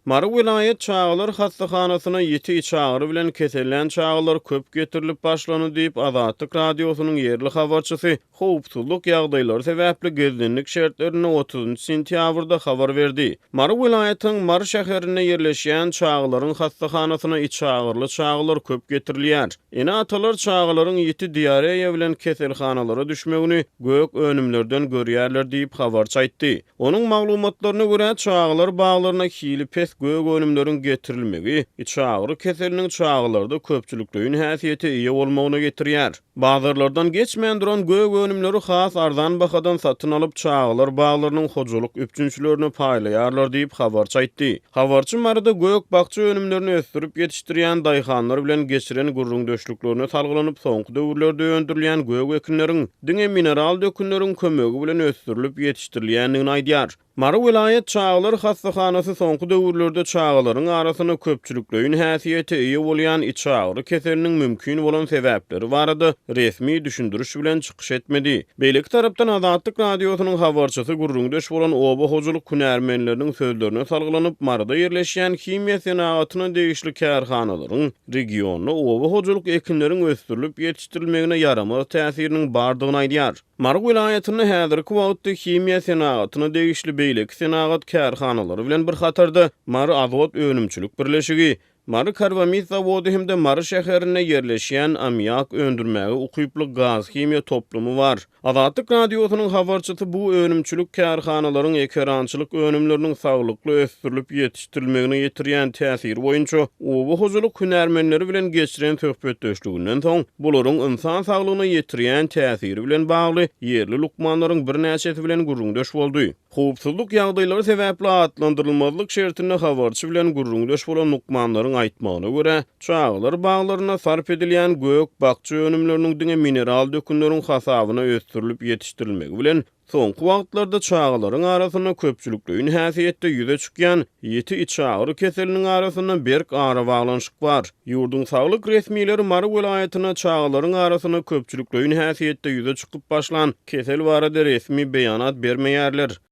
Mary welaýat çagalar hassahanasyna ýiti içagyry bilen kesellän çagalar köp getirilip başlandy diýip, Azatlyk Radiosynyň ýerli habarçysy howpsuzlyk ýagdaýlary sebäpli gizlinlik şertlerinde otuzynjy sentýabrda habar berdi. Mary welaýatynyň Mary şäherinde ýerleşýän çagalaryň hassahanasyna içagyryly çagalar köp getirilýär. Ene-atalar çagalaryň ýiti diareýa bilen keselhanalara düşmegini gök önümlerden görýärler diýip, habarçy aýtdy. Onuň maglumatlaryna görä, çagalar baglaryna hili pes gök önümleriň getirilmegi içagyry keseliniň çagalarda köpçülikleýin häsiýete eýe bolmagyna getirýär. Bazarlardan geçmän duran gök önümleri has arzan bahadan satyn alyp, çagalar baglarynyň hojalyk üpjünçilerine paýlaýarlar diýip, habarçy aýtdy. Habarçy Maryda gök-bakja önümlerini ösdürip ýetişdirýän daýhanlar bilen geçiren gürrüňdeşliklerine salgylanyp, soňky döwürlerde öndürilýän gök ekinleriň diňe mineral dökünleriň kömegi bilen ösdürilip ýetişdirilýändigini aýdýar. Mary welaýat çagalar hassahanasy soňky döwürlerde çagalaryň arasynda köpçülikleýin häsiýete eýe bolýan içagyry keseliniň mümkin bolan sebäpleri barada resmi düşündiriş bilen çykyş etmedi. Beýleki tarapdan Azatlyk Radiosynyň habarçysy gürrüňdeş bolan oba hojalyk hünärmenleriniň sözlerine salgylanyp, Maryda ýerleşýän himiýa senagatyna degişli kärhanalaryň regionda oba hojalyk ekinleriň ösdürilip ýetişdirilmegine ýaramaz täsiriniň bardygyny aýdýar. Mary welaýatynda häzirki wagtda himiýa senagatyna degişli beýleki senagat kärhanalary bilen bir hatarda Mary azot önümçilik birleşigi, Mary karbamid zawody hem-de Mary şäherinde ýerleşýän ammiak öndürmäge ukyply gazhimiýa toplumy bar. Azatlyk Radiosynyň habarçysy bu önümçilik kärhanalaryň ekerançylyk önümleriniň saglykly ösdürilip ýetişdirilmegine ýetirýän täsiri boýunça oba hojalyk hünärmenleri bilen geçiren söhbetdeşliginden soň, bularyň ynsan saglygyna ýetirýän täsiri bilen bagly ýerli lukmanlaryň birnäçesi bilen gürrüňdeş boldy. Howpsuzlyk ýagdaýlary sebäpli atlandyrylmazlyk şertinde habarçy bilen gürrüňdeş bolan lukmanlaryň aýtmagyna görä, çagalar baglarynda sarp edilýän gök-bakja önümleriniň diňe mineral dökünleriň hasabyna ösdürilip ýetişdirilmegi bilen, soňky wagtlarda çagalaryň arasynda köpçülikleýin häsiýetde ýüze çykýan ýiti içagyry keseliniň arasynda berk arabaglanyşyk bar. Ýurduň saglyk resmileri Mary welaýatynda çagalaryň arasynda köpçülikleýin häsiýetde ýüze çykyp başlan kesel barada resmi beýanat bermeýärler.